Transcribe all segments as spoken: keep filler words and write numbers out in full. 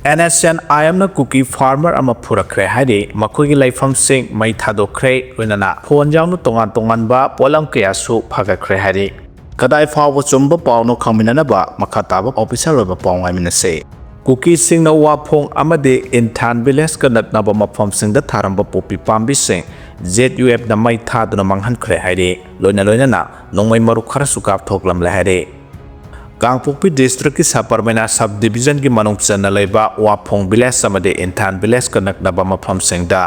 And S N I ꯑꯦꯝꯅ Kuki farmer ꯑꯃ ꯐꯨꯔꯛꯈ꯭ꯔꯦ ꯍꯥꯏꯔꯤ꯫ ꯃꯈꯣꯏꯒꯤ ꯂꯩꯐꯝꯁꯤꯡ ꯃꯩ ꯊꯥꯗꯣꯛꯈ꯭ꯔꯦ, ꯂꯣꯏꯅꯅ ꯐꯣꯟ ꯌꯥꯎꯅ ꯇꯣꯉꯥꯟ ꯇꯣꯉꯥꯟꯕ ꯄꯣꯠꯂꯝ ꯀꯌꯥꯁꯨ ꯐꯒꯠꯈ꯭ꯔꯦ ꯍꯥꯏꯔꯤ꯫ ꯀꯗꯥꯏ ꯐꯥꯎꯕ ꯆꯨꯝꯕ ꯄꯥꯎꯅꯣ ꯈꯪꯃꯤꯟꯅꯅꯕ ꯃꯈꯥ ꯇꯥꯕ ꯑꯣꯐꯤꯁꯤꯌꯦꯜ ꯑꯣꯏꯕ ꯄꯥꯎ ꯉꯥꯏꯃꯤꯟꯅꯁꯤ꯫ ꯀꯨꯀꯤꯁꯤꯡꯅ ꯋꯥꯐꯣꯡ ꯑꯃꯗꯤ ꯏꯟꯊꯥꯟ ꯚꯤꯂꯦꯖꯀ ꯅꯛꯅꯕ ꯃꯐꯝꯁꯤꯡꯗ ꯊꯥꯔꯝꯕ ꯄꯣꯄꯤ ꯄꯥꯝꯕꯤꯁꯤꯡ ꯖꯦꯠ ꯌꯨ ꯑꯦꯐꯅ ꯃꯩ ꯊꯥꯗꯨꯅ ꯃꯥꯡꯍꯟꯈ꯭ꯔꯦ ꯍꯥꯏꯔꯤ꯫ ꯂꯣꯏꯅ ꯂꯣꯏꯅꯅ ꯅꯣꯡꯃꯩ ꯃꯔꯨ ꯈꯔꯁꯨ ꯀꯥꯞꯊꯣꯛꯂꯝꯂꯦ ꯍꯥꯏꯔꯤ꯫ ꯀꯥꯡꯄꯣꯛꯄꯤ ꯗꯤꯁꯇ꯭ꯔꯤꯛꯀꯤ ꯁꯕ ꯄꯔꯃꯦꯅꯥ ꯁꯕ ꯗꯤꯕꯤꯖꯟꯒꯤ ꯃꯅꯨꯡ ꯆꯟꯅ ꯂꯩꯕ ꯋꯥꯐꯣꯡ ꯚꯤꯂꯦꯖ ꯑꯃꯗꯤ ꯏꯟꯊꯥꯟ ꯚꯤꯂꯦꯖꯀ ꯅꯛꯅꯕ ꯃꯐꯝꯁꯤꯡꯗ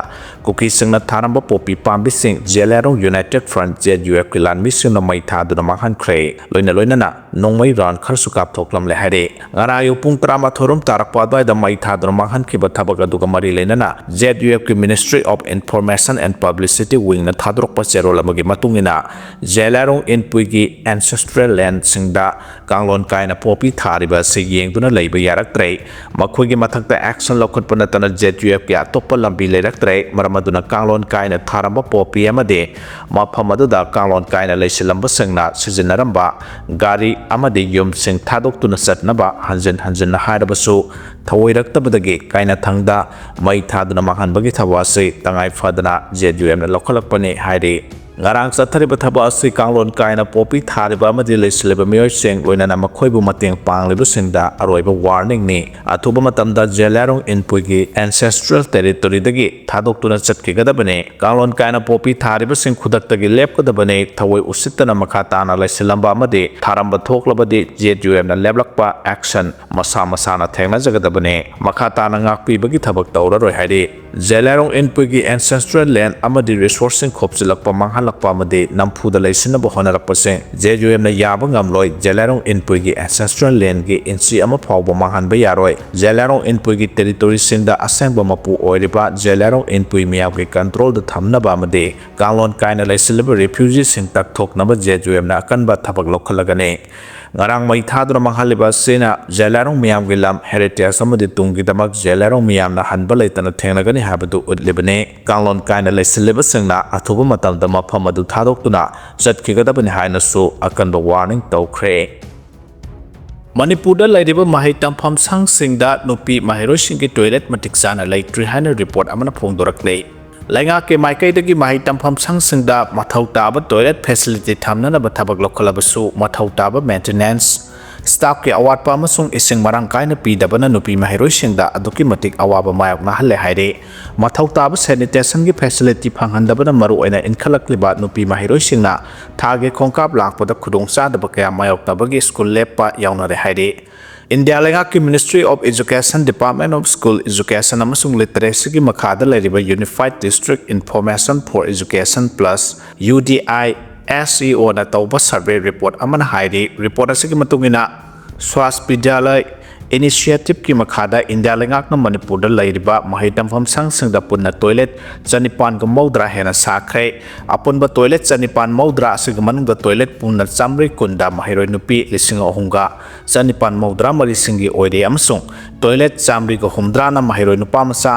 ꯀꯨꯀꯤꯁꯤꯡꯅ ꯊꯥꯔꯝꯕ ꯄꯣꯄꯤ ꯄꯥꯝꯕꯤꯁꯤꯡ ꯖꯦꯂꯥꯏꯔꯣꯡ ꯌꯨꯅꯥꯏꯇꯦꯗ ꯐ꯭ꯔꯟꯠ, ꯖꯦꯠ ꯌꯨ ꯑꯦꯐꯀꯤ ꯂꯥꯟꯃꯤꯁꯤꯡꯅ ꯃꯩ ꯊꯥꯗꯨꯅ ꯃꯥꯡꯍꯟꯈ꯭ꯔꯦ꯫ ꯂꯣꯏꯅ ꯂꯣꯏꯅꯅ ꯅꯣꯡꯃꯩ ꯔꯥꯎꯟ ꯈꯔꯁꯨ ꯀꯥꯞꯊꯣꯛꯂꯝꯂꯦ ꯍꯥꯏꯔꯤ꯫ ꯉꯔꯥꯡ ꯑꯌꯨꯛ ꯄꯨꯡ ꯇꯔꯥꯃꯥꯊꯣꯏ ꯔꯣꯝ ꯇꯥꯔꯛꯄ ꯑꯗꯨꯋꯥꯏꯗ ꯃꯩ ꯊꯥꯗꯨꯅ ꯃꯥꯡꯍꯟꯈꯤꯕ ꯊꯕꯛ ꯑꯗꯨꯒ ꯃꯔꯤ ꯂꯩꯅꯅ ꯖꯦꯠ ꯌꯨ ꯑꯦꯐꯀꯤ Ministry of Information and Publicity Wingꯅ ꯊꯥꯗꯣꯔꯛꯄ ꯆꯦꯔꯣꯜ ꯑꯃꯒꯤ ꯃꯇꯨꯡ ꯏꯟꯅ, ꯖꯦꯂꯥꯏꯔꯣꯡ ꯏꯟꯄꯨꯏꯒꯤ ancestral landꯁꯤꯡꯗ ꯀꯥꯡꯂꯣꯟ ꯀꯥꯏꯅ ꯄꯣꯄꯤ ꯊꯥꯔꯤꯕ ꯑꯁꯤ ꯌꯦꯡꯗꯨꯅ ꯂꯩꯕ ꯌꯥꯔꯛꯇ꯭ꯔꯦ꯫ ꯃꯈꯣꯏꯒꯤ ꯃꯊꯛꯇ action ꯂꯧꯈꯠꯄ ꯅꯠꯇꯅ ꯖꯦꯠ ꯌꯨ ꯑꯦꯐꯀꯤ ꯑꯇꯣꯞꯄ ꯂꯝꯕꯤ ꯂꯩꯔꯛꯇ꯭ꯔꯦ꯫ ꯃꯔꯝ ꯑꯗꯨꯅ ꯀꯥꯡꯂꯣꯟ ꯀꯥꯏꯅ ꯊꯥꯔꯝꯕ ꯄꯣꯄꯤ ꯑꯃꯗꯤ ꯃꯐꯝ ꯑꯗꯨꯗ ꯀꯥꯡꯂꯣꯟ ꯀꯥꯏꯅ ꯂꯩꯁꯤꯜꯂꯝꯕꯁꯤꯡꯅ ꯁꯤꯖꯤꯟꯅꯔꯝꯕ ꯒꯥꯔꯤ ꯑꯃꯗꯤ ꯌꯨꯝꯁꯤꯡ ꯊꯥꯗꯣꯛꯇꯨꯅ ꯆꯠꯅꯕ ꯍꯟꯖꯤꯟ ꯍꯟꯖꯤꯟꯅ ꯍꯥꯏꯔꯕꯁꯨ ꯊꯧꯑꯣꯏꯔꯛꯇꯕꯗꯒꯤ ꯀꯥꯏꯅꯊꯪꯗ ꯃꯩ ꯊꯥꯗꯨꯅ ꯃꯥꯡꯍꯟꯕꯒꯤ ꯊꯕꯛ ꯑꯁꯤ ꯇꯉꯥꯏ ꯐꯗꯅ ꯖꯦꯠ ꯌꯨ ꯑꯦꯐꯅ ꯂꯧꯈꯠꯂꯛꯄꯅꯤ ꯍꯥꯏꯔꯤ꯫ ꯉꯔꯥꯡ ꯆꯠꯊꯔꯤꯕ ꯊꯕꯛ ꯑꯁꯤ ꯀꯥꯡꯂꯣꯟ ꯀꯥꯏꯅ ꯄꯣꯄꯤ ꯊꯥꯔꯤꯕ ꯑꯃꯗꯤ ꯂꯩꯁꯤꯜꯂꯤꯕ ꯃꯤꯑꯣꯏꯁꯤꯡ, ꯂꯣꯏꯅꯅ ꯃꯈꯣꯏꯕꯨ ꯃꯇꯦꯡ ꯄꯥꯡꯂꯤꯕꯁꯤꯡꯗ ꯑꯔꯣꯏꯕ ꯋꯥꯔꯅꯤꯡꯅꯤ꯫ ꯑꯊꯨꯕ ꯃꯇꯝꯗ ꯖꯦꯂꯥꯏꯔꯣꯡ ꯏꯟꯄꯨꯏꯒꯤ ancestral territoryꯗꯒꯤ ꯊꯥꯗꯣꯛꯇꯨꯅ ꯆꯠꯈꯤꯒꯗꯕꯅꯤ꯫ ꯀꯥꯡꯂꯣꯟ ꯀꯥꯏꯅ ꯄꯣꯄꯤ ꯊꯥꯔꯤꯕꯁꯤꯡ ꯈꯨꯗꯛꯇꯒꯤ ꯂꯦꯞꯀꯗꯕꯅꯤ꯫ ꯊꯑꯣꯏ ꯎꯁꯤꯠꯇꯅ ꯃꯈꯥ ꯇꯥꯅ ꯂꯩꯁꯤꯜꯂꯝꯕ ꯑꯃꯗꯤ ꯊꯥꯔꯝꯕ ꯊꯣꯛꯂꯕꯗꯤ ꯖꯦꯠ ꯌꯨ ꯑꯦꯐꯅ ꯂꯦꯞꯂꯛꯄ action ꯃꯁꯥ ꯃꯁꯥꯅ ꯊꯦꯡꯅꯖꯒꯗꯕꯅꯤ꯫ ꯃꯈꯥ ꯇꯥꯅ ꯉꯥꯛꯄꯤꯕꯒꯤ ꯊꯕꯛ ꯇꯧꯔꯔꯣꯏ ꯍꯥꯏꯔꯤ꯫ ꯖꯦꯂꯥꯏꯔꯣꯡ ꯏꯟꯄꯨꯏꯒꯤ ancestral land ꯑꯃꯗꯤ resourceꯁꯤꯡ ꯈꯣꯞꯆꯤꯜꯂꯛꯄ, ꯃꯥꯡꯍꯜꯂꯛꯄ ꯑꯃꯗꯤ ꯅꯝꯐꯨꯗ ꯂꯩꯁꯤꯟꯅꯕ ꯍꯣꯠꯅꯔꯛꯄꯁꯤꯡ ꯖꯦꯠ ꯌꯨ ꯑꯦꯐꯅ ꯌꯥꯕ ꯉꯝꯂꯣꯏ꯫ ꯖꯦꯂꯥꯏꯔꯣꯡ ꯏꯟꯄꯨꯏꯒꯤ ancestral landꯒꯤ ꯏꯟꯆꯤ ꯑꯃ ꯐꯥꯎꯕ ꯃꯥꯡꯍꯟꯕ ꯌꯥꯔꯣꯏ꯫ ꯖꯦꯂꯥꯏꯔꯣꯡ ꯏꯟꯄꯨꯏꯒꯤ territoryꯁꯤꯡꯗ ꯑꯁꯦꯡꯕ ꯃꯄꯨ ꯑꯣꯏꯔꯤꯕ ꯖꯦꯂꯥꯏꯔꯣꯡ ꯏꯟꯄꯨꯏ ꯃꯤꯌꯥꯝꯒꯤ controlꯗ ꯊꯝꯅꯕ ꯑꯃꯗꯤ ꯀꯥꯡꯂꯣꯟ ꯀꯥꯏꯅ ꯂꯩꯁꯤꯜꯂꯤꯕ refugeeꯁꯤꯡ ꯇꯛꯊꯣꯛꯅꯕ ꯖꯦꯠ ꯌꯨ ꯑꯦꯐꯅ ꯑꯀꯟꯕ ꯊꯕꯛ ꯂꯧꯈꯠꯂꯒꯅꯤ꯫ ꯉꯔꯥꯡ ꯃꯩ ꯊꯥꯗꯨꯅ ꯃꯥꯡꯍꯜꯂꯤꯕ ꯑꯁꯤꯅ ꯖꯦꯂꯥꯏꯔꯣꯡ ꯃꯤꯌꯥꯝꯒꯤ ꯂꯝ heritage ꯑꯃꯗꯤ ꯇꯨꯡꯒꯤꯗꯃꯛ ꯖꯦꯂꯥꯏꯔꯣꯡ ꯃꯤꯌꯥꯝꯅ ꯍꯟꯕ ꯂꯩꯇꯅ ꯊꯦꯡꯅꯒꯅꯤ ꯍꯥꯏꯕꯗꯨ ꯎꯠꯂꯤꯕꯅꯤ꯫ ꯀꯥꯡꯂꯣꯟ ꯀꯥꯏꯅ ꯂꯩꯁꯤꯜꯂꯤꯕꯁꯤꯡꯅ ꯑꯊꯨꯕ ꯃꯇꯝꯗ ꯃꯐꯝ ꯑꯗꯨ ꯊꯥꯗꯣꯛꯇꯨꯅ ꯆꯠꯈꯤꯒꯗꯕꯅꯤ ꯍꯥꯏꯅꯁꯨ ꯑꯀꯟꯕ warning ꯇꯧꯈ꯭ꯔꯦ꯫ ꯃꯅꯤꯄꯨꯔꯗ ꯂꯩꯔꯤꯕ ꯃꯍꯩ ꯇꯝꯐꯝ ꯁꯪꯁꯤꯡꯗ ꯅꯨꯄꯤ ꯃꯍꯩꯔꯣꯏꯁꯤꯡꯒꯤ ꯇꯣꯏꯂꯦꯠ ꯃꯇꯤꯛ ꯆꯥꯅ ꯂꯩꯇ꯭ꯔꯤ ꯍꯥꯏꯅ ꯔꯤꯄꯣꯔꯠ ꯑꯃꯅ ꯐꯣꯡꯗꯣꯔꯛꯂꯤ꯫ ꯂꯩꯉꯥꯛꯀꯤ ꯃꯥꯏꯀꯩꯗꯒꯤ ꯃꯍꯩ ꯇꯝꯐꯝ ꯁꯪꯁꯤꯡꯗ ꯃꯊꯧ ꯇꯥꯕ ꯇꯣꯏꯂꯦꯠ ꯐꯦꯁꯤꯂꯤꯇꯤ ꯊꯝꯅꯅꯕ ꯊꯕꯛ ꯂꯧꯈꯠꯂꯕꯁꯨ, ꯃꯊꯧ ꯇꯥꯕ ꯃꯦꯟꯇꯦꯅꯦꯟꯁ, ꯁ꯭ꯇꯥꯐꯀꯤ ꯑꯋꯥꯠꯄ ꯑꯃꯁꯨꯡ ꯏꯁꯤꯡ ꯃꯔꯥꯡ ꯀꯥꯏꯅ ꯄꯤꯗꯕꯅ ꯅꯨꯄꯤ ꯃꯍꯩꯔꯣꯏꯁꯤꯡꯗ ꯑꯗꯨꯛꯀꯤ ꯃꯇꯤꯛ ꯑꯋꯥꯕ ꯃꯥꯌꯣꯛꯅꯍꯜꯂꯦ ꯍꯥꯏꯔꯤ꯫ ꯃꯊꯧ ꯇꯥꯕ ꯁꯦꯅꯤꯇꯦꯁꯟꯒꯤ ꯐꯦꯁꯤꯂꯤꯇꯤ ꯐꯪꯍꯟꯗꯕꯅ ꯃꯔꯨꯑꯣꯏꯅ ꯏꯟꯈꯠꯂꯛꯂꯤꯕ ꯅꯨꯄꯤ ꯃꯍꯩꯔꯣꯏꯁꯤꯡꯅ ꯊꯥꯒꯤ ꯈꯣꯡꯀꯥꯞ ꯂꯥꯛꯄꯗ ꯈꯨꯗꯣꯡꯆꯥꯗꯕ ꯀꯌꯥ ꯃꯥꯌꯣꯛꯅꯕꯒꯤ ꯁ꯭ꯀꯨꯜ ꯂꯦꯞꯄ ꯌꯥꯎꯅꯔꯦ ꯍꯥꯏꯔꯤ꯫ ꯏꯟꯗꯤꯌꯥ ꯂꯩꯉꯥꯛꯀꯤ Ministry of Education, Department of School Education ꯑꯃꯁꯨꯡ Literacyꯒꯤ ꯃꯈꯥꯗ ꯂꯩꯔꯤꯕ Unified District Information for Education Plus, UDISEOꯅ ꯇꯧꯕ ꯁꯔꯚꯦ ꯔꯤꯄꯣꯔꯠ ꯑꯃꯅ ꯍꯥꯏꯔꯤ꯫ ꯔꯤꯄꯣꯔꯠ ꯑꯁꯤꯒꯤ ꯃꯇꯨꯡ ꯏꯟꯅ, ꯁ꯭ꯋꯥꯁ ꯕꯤꯗ꯭ꯌꯥꯂꯌ ꯏꯅꯤꯁꯤꯌꯦꯇꯤꯚꯀꯤ ꯃꯈꯥꯗ ꯏꯟꯗꯤꯌꯥ ꯂꯩꯉꯥꯛꯅ ꯃꯅꯤꯄꯨꯔꯗ ꯂꯩꯔꯤꯕ ꯃꯍꯩ ꯇꯝꯐꯝ ꯁꯪꯁꯤꯡꯗ ꯄꯨꯟꯅ ꯇꯣꯏꯂꯦꯠ ꯆꯅꯤꯄꯥꯟꯒ ꯃꯧꯗ꯭ꯔꯥ ꯍꯦꯟꯅ ꯁꯥꯈ꯭ꯔꯦ꯫ ꯑꯄꯨꯟꯕ ꯇꯣꯏꯂꯦꯠ ꯆꯅꯤꯄꯥꯟ ꯃꯧꯗ꯭ꯔꯥ ꯑꯁꯤꯒꯤ ꯃꯅꯨꯡꯗ ꯇꯣꯏꯂꯦꯠ ꯄꯨꯟꯅ ꯆꯥꯃꯔꯤ ꯀꯨꯟꯗ ꯃꯍꯩꯔꯣꯏ ꯅꯨꯄꯤ ꯂꯤꯁꯤꯡ ꯑꯍꯨꯝꯒ ꯆꯅꯤꯄꯥꯟ ꯃꯧꯗ꯭ꯔꯥ ꯃꯔꯤꯁꯤꯡꯒꯤ ꯑꯣꯏꯔꯦ ꯑꯃꯁꯨꯡ ꯇꯣꯏꯂꯦꯠ ꯆꯥꯃꯔꯤꯒ ꯍꯨꯝꯗ꯭ꯔꯥꯅ ꯃꯍꯩꯔꯣꯏ ꯅꯨꯄꯥ ꯃꯆꯥ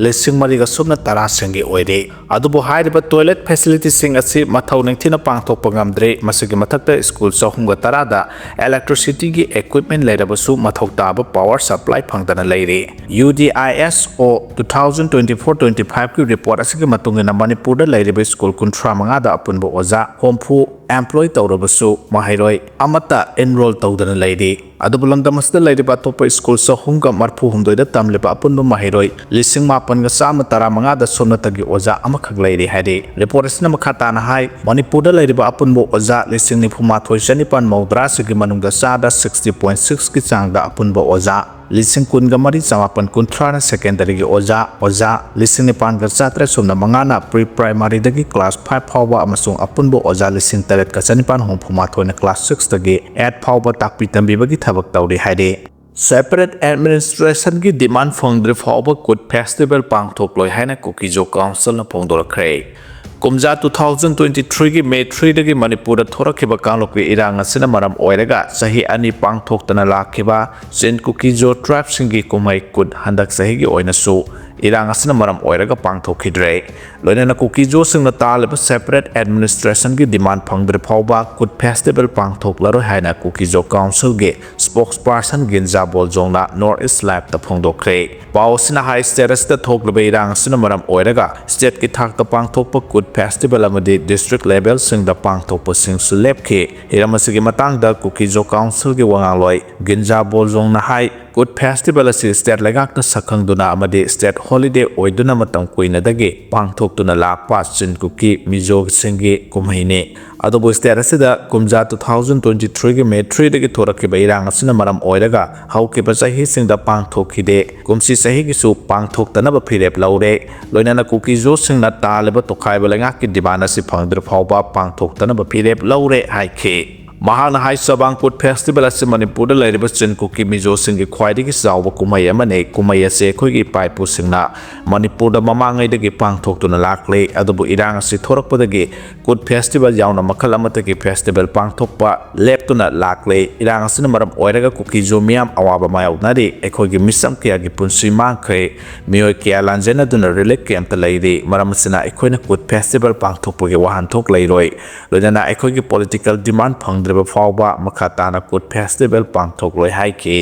ꯂꯤꯁꯤꯡ ꯃꯔꯤꯒ ꯁꯨꯞꯅ ꯇꯔꯥꯁꯤꯡꯒꯤ ꯑꯣꯏꯔꯦ꯫ ꯑꯗꯨꯕꯨ ꯍꯥꯏꯔꯤꯕ ꯇꯣꯏꯂꯦꯠ ꯐꯦꯁꯤꯂꯤꯇꯤꯁꯤꯡ ꯑꯁꯤ ꯃꯊꯧ ꯅꯤꯡꯊꯤꯅ ꯄꯥꯡꯊꯣꯛꯄ ꯉꯝꯗ꯭ꯔꯦ꯫ ꯃꯁꯤꯒꯤ ꯃꯊꯛꯇ ꯁ꯭ꯀꯨꯜ ꯆꯍꯨꯝꯒ ꯇꯔꯥꯗ electricityꯒꯤ equipment ꯂꯩꯔꯕꯁꯨ ꯃꯊꯧ ꯇꯥꯕ power supply ꯐꯪꯗꯅ ꯂꯩꯔꯤ꯫ UDISO two thousand twenty-four twenty-fiveꯀꯤ ꯔꯤꯄꯣꯔꯠ ꯑꯁꯤꯒꯤ ꯃꯇꯨꯡ ꯏꯟꯅ, ꯃꯅꯤꯄꯨꯔꯗ ꯂꯩꯔꯤꯕ ꯁ꯭ꯀꯨꯜ ꯀꯨꯟꯊ꯭ꯔꯥ ꯃꯉꯥꯗ ꯑꯄꯨꯟꯕ ꯑꯣꯖꯥ ꯍꯨꯝꯐꯨ employ ꯇꯧꯔꯕꯁꯨ ꯃꯍꯩꯔꯣꯏ ꯑꯃꯠꯇ enroll ꯇꯧꯗꯅ ꯂꯩꯔꯤ꯫ ꯑꯗꯨꯕꯨ ꯂꯝꯗꯝ ꯑꯁꯤꯗ ꯂꯩꯔꯤꯕ ꯑꯇꯣꯞꯄ ꯁ꯭ꯀꯨꯜ ꯆꯍꯨꯝꯒ ꯃꯔꯤꯐꯨ ꯍꯨꯝꯗꯣꯏꯗ ꯇꯝꯂꯤꯕ ꯑꯄꯨꯟꯕ ꯃꯍꯩꯔꯣꯏ ꯂꯤꯁꯤꯡ ꯃꯥꯄꯟꯒ ꯆꯥꯝꯃ ꯇꯔꯥꯃꯉꯥꯗ ꯁꯨꯞꯅꯇꯒꯤ ꯑꯣꯖꯥ ꯑꯃꯈꯛ ꯂꯩꯔꯤ ꯍꯥꯏꯔꯤ꯫ ꯔꯤꯄꯣꯔꯠ ꯑꯁꯤꯅ ꯃꯈꯥ ꯇꯥꯅ ꯍꯥꯏ, ꯃꯅꯤꯄꯨꯔꯗ ꯂꯩꯔꯤꯕ ꯑꯄꯨꯟꯕ ꯑꯣꯖꯥ ꯂꯤꯁꯤꯡ ꯅꯤꯐꯨ ꯃꯥꯊꯣꯏ ꯆꯅꯤꯄꯥꯟ ꯃꯧꯗ꯭ꯔꯥ ꯑꯁꯤꯒꯤ ꯃꯅꯨꯡꯗ ꯆꯥꯗ sixty point six ꯀꯤ ꯆꯥꯡꯗ ꯑꯄꯨꯟꯕ ꯑꯣꯖꯥ ꯂꯤꯁꯤꯡ ꯀꯨꯟꯒ ꯃꯔꯤ ꯆꯃꯥꯄꯟ ꯀꯨꯟꯊ꯭ꯔꯥꯅ secondary ꯒꯤ ꯑꯣꯖꯥ, ꯑꯣꯖꯥ ꯂꯤꯁꯤꯡ ꯅꯤꯄꯥꯟꯒ ꯆꯥꯇ꯭ꯔꯦꯠ ꯁꯨꯞꯅ ꯃꯉꯥꯅ pre primaryꯗꯒꯤ class five ꯐꯥꯎꯕ ꯑꯃꯁꯨꯡ ꯑꯄꯨꯟꯕ ꯑꯣꯖꯥ ꯂꯤꯁꯤꯡ ꯇꯔꯦꯠꯀ ꯆꯅꯤꯄꯥꯟ ꯍꯨꯝꯐꯨ ꯃꯥꯊꯣꯏꯅ class sixꯇꯒꯤ eight ꯐꯥꯎꯕ ꯇꯥꯛꯄꯤ ꯇꯝꯕꯤꯕꯒꯤ ꯊꯕꯛ ꯇꯧꯔꯤ ꯍꯥꯏꯔꯤ꯫ Separate administrationꯒꯤ demand ꯐꯪꯗ꯭ꯔꯤ ꯐꯥꯎꯕ ꯀꯨꯠ festival ꯄꯥꯡꯊꯣꯛꯂꯣꯏ ꯍꯥꯏꯅ ꯀꯨꯀꯤꯖꯣ councilꯅ ꯐꯣꯡꯗꯣꯔꯛꯈ꯭ꯔꯦ꯫ ꯀꯨꯝꯖꯥ two thousand twenty-threeꯒꯤ May threeꯗꯒꯤ ꯃꯅꯤꯄꯨꯔꯗ ꯊꯣꯔꯛꯈꯤꯕ ꯀꯥꯡꯂꯨꯞꯀꯤ ꯏꯔꯥꯡ ꯑꯁꯤꯅ ꯃꯔꯝ ꯑꯣꯏꯔꯒ ꯆꯍꯤ ꯑꯅꯤ ꯄꯥꯡꯊꯣꯛꯇꯅ ꯂꯥꯛꯈꯤꯕ ꯆꯤꯟ ꯀꯨꯀꯤꯖꯣ tribeꯁꯤꯡꯒꯤ ꯀꯨꯝꯍꯩ ꯀꯨꯠ ꯍꯟꯗꯛ ꯆꯍꯤꯒꯤ ꯑꯣꯏꯅꯁꯨ ꯏꯔꯥꯡ ꯑꯁꯤꯅ ꯃꯔꯝ ꯑꯣꯏꯔꯒ ꯄꯥꯡꯊꯣꯛꯈꯤꯗ꯭ꯔꯦ꯫ ꯂꯣꯏꯅꯅ ꯀꯨꯀꯤꯖꯣꯁꯤꯡꯅ ꯇꯥꯜꯂꯤꯕ separate administrationꯒꯤ demand ꯐꯪꯗ꯭ꯔꯤ ꯐꯥꯎꯕ ꯀꯨꯠ festival ꯄꯥꯡꯊꯣꯛꯂꯔꯣꯏ ꯍꯥꯏꯅ ꯀꯨꯀꯤꯖꯣ councilꯒꯤ spokesperson ꯒꯤꯟꯖꯥ ꯕꯣꯜꯖꯣꯡꯅ North East Liveꯇ ꯐꯣꯡꯗꯣꯛꯈ꯭ꯔꯦ꯫ ꯄꯥꯎ ꯑꯁꯤꯅ ꯍꯥꯏ, state ꯑꯁꯤꯗ ꯊꯣꯛꯂꯤꯕ ꯏꯔꯥꯡ ꯑꯁꯤꯅ ꯃꯔꯝ ꯑꯣꯏꯔꯒ stateꯀꯤ ꯊꯥꯛꯇ ꯄꯥꯡꯊꯣꯛꯄ ꯀꯨꯠ festival ꯑꯃꯗꯤ district levelꯁꯤꯡꯗ ꯄꯥꯡꯊꯣꯛꯄꯁꯤꯡꯁꯨ ꯂꯦꯞꯈꯤ꯫ ꯍꯤꯔꯝ ꯑꯁꯤꯒꯤ ꯃꯇꯥꯡꯗ ꯀꯨꯀꯤꯖꯣ councilꯒꯤ ꯋꯥꯉꯥꯡꯂꯣꯏ ꯒꯤꯟꯖꯥ ꯕꯣꯜꯖꯣꯡꯅ ꯍꯥꯏ, ꯀꯨꯠ festival ꯑꯁꯤ state ꯂꯩꯉꯥꯛꯅ ꯁꯛꯈꯪꯗꯨꯅ ꯑꯃꯗꯤ state holiday ꯑꯣꯏꯗꯨꯅ ꯃꯇꯝ ꯀꯨꯏꯅꯗꯒꯤ ꯄꯥꯡꯊꯣꯛꯇꯨꯅ ꯂꯥꯛꯄ ꯆꯤꯟ ꯀꯨꯀꯤ ꯃꯤꯖꯣꯁꯤꯡꯒꯤ ꯀꯨꯝꯍꯩꯅꯤ꯫ ꯑꯗꯨꯕꯨ state ꯑꯁꯤꯗ ꯀꯨꯝꯖꯥ two thousand twenty threeꯒꯤ May threeꯗꯒꯤ ꯊꯣꯔꯛꯈꯤꯕ ꯏꯔꯥꯡ ꯑꯁꯤꯅ ꯃꯔꯝ ꯑꯣꯏꯔꯒ ꯍꯧꯈꯤꯕ ꯆꯍꯤꯁꯤꯡꯗ ꯄꯥꯡꯊꯣꯛꯈꯤꯗꯦ꯫ ꯀꯨꯝꯁꯤ ꯆꯍꯤꯒꯤꯁꯨ ꯄꯥꯡꯊꯣꯛꯇꯅꯕ ꯐꯤꯔꯦꯞ ꯂꯧꯔꯦ꯫ ꯂꯣꯏꯅꯅ ꯀꯨꯀꯤꯖꯣꯁꯤꯡꯅ ꯇꯥꯜꯂꯤꯕ ꯇꯣꯈꯥꯏꯕ ꯂꯩꯉꯥꯛꯀꯤ demand ꯑꯁꯤ ꯐꯪꯗ꯭ꯔꯤ ꯐꯥꯎꯕ ꯄꯥꯡꯊꯣꯛꯇꯅꯕ ꯐꯤꯔꯦꯞ ꯂꯧꯔꯦ ꯍꯥꯏꯈꯤ꯫ ꯃꯍꯥꯛꯅ ꯍꯥꯏ, ꯆꯕꯥꯡ ꯀꯨꯠ festival ꯑꯁꯤ ꯃꯅꯤꯄꯨꯔꯗ ꯂꯩꯔꯤꯕ ꯆꯤꯟ ꯀꯨꯀꯤ ꯃꯤꯖꯣꯁꯤꯡꯒꯤ ꯈ꯭ꯋꯥꯏꯗꯒꯤ ꯆꯥꯎꯕ ꯀꯨꯝꯍꯩ ꯑꯃꯅꯤ꯫ ꯀꯨꯝꯍꯩ ꯑꯁꯤ ꯑꯩꯈꯣꯏꯒꯤ ꯏꯄꯥ ꯏꯄꯨꯁꯤꯡꯅ ꯃꯅꯤꯄꯨꯔꯗ ꯃꯃꯥꯡꯉꯩꯗꯒꯤ ꯄꯥꯡꯊꯣꯛꯇꯨꯅ ꯂꯥꯛꯂꯤ꯫ ꯑꯗꯨꯕꯨ ꯏꯔꯥꯡ ꯑꯁꯤ ꯊꯣꯔꯛꯄꯗꯒꯤ ꯀꯨꯠ festival ꯌꯥꯎꯅ ꯃꯈꯜ ꯑꯃꯠꯇꯒꯤ festival ꯄꯥꯡꯊꯣꯛꯄ ꯂꯦꯞꯇꯨꯅ ꯂꯥꯛꯂꯦ꯫ ꯏꯔꯥꯡ ꯑꯁꯤꯅ ꯃꯔꯝ ꯑꯣꯏꯔꯒ ꯀꯨꯀꯤꯖꯣ ꯃꯤꯌꯥꯝ ꯑꯋꯥꯕ ꯃꯥꯌꯣꯛꯅꯔꯤ꯫ ꯑꯩꯈꯣꯏꯒꯤ ꯃꯤꯆꯝ ꯀꯌꯥꯒꯤ ꯄꯨꯟꯁꯤ ꯃꯥꯡꯈ꯭ꯔꯦ꯫ ꯃꯤꯑꯣꯏ ꯀꯌꯥ ꯂꯥꯟꯖꯦꯟꯅꯗꯨꯅ relief campꯇ ꯂꯩꯔꯤ꯫ ꯃꯔꯝ ꯑꯁꯤꯅ ꯑꯩꯈꯣꯏꯅ ꯀꯨꯠ festival ꯄꯥꯡꯊꯣꯛꯄꯒꯤ ꯋꯥꯍꯟꯊꯣꯛ ꯂꯩꯔꯣꯏ꯫ ꯂꯣꯏꯅꯅ ꯑꯩꯈꯣꯏꯒꯤ political demand ꯐꯪꯗ꯭ꯔꯤꯕ ꯐꯥꯎꯕ ꯃꯈꯥ ꯇꯥꯅ ꯀꯨꯠ festival ꯄꯥꯡꯊꯣꯛꯂꯣꯏ ꯍꯥꯏꯈꯤ꯫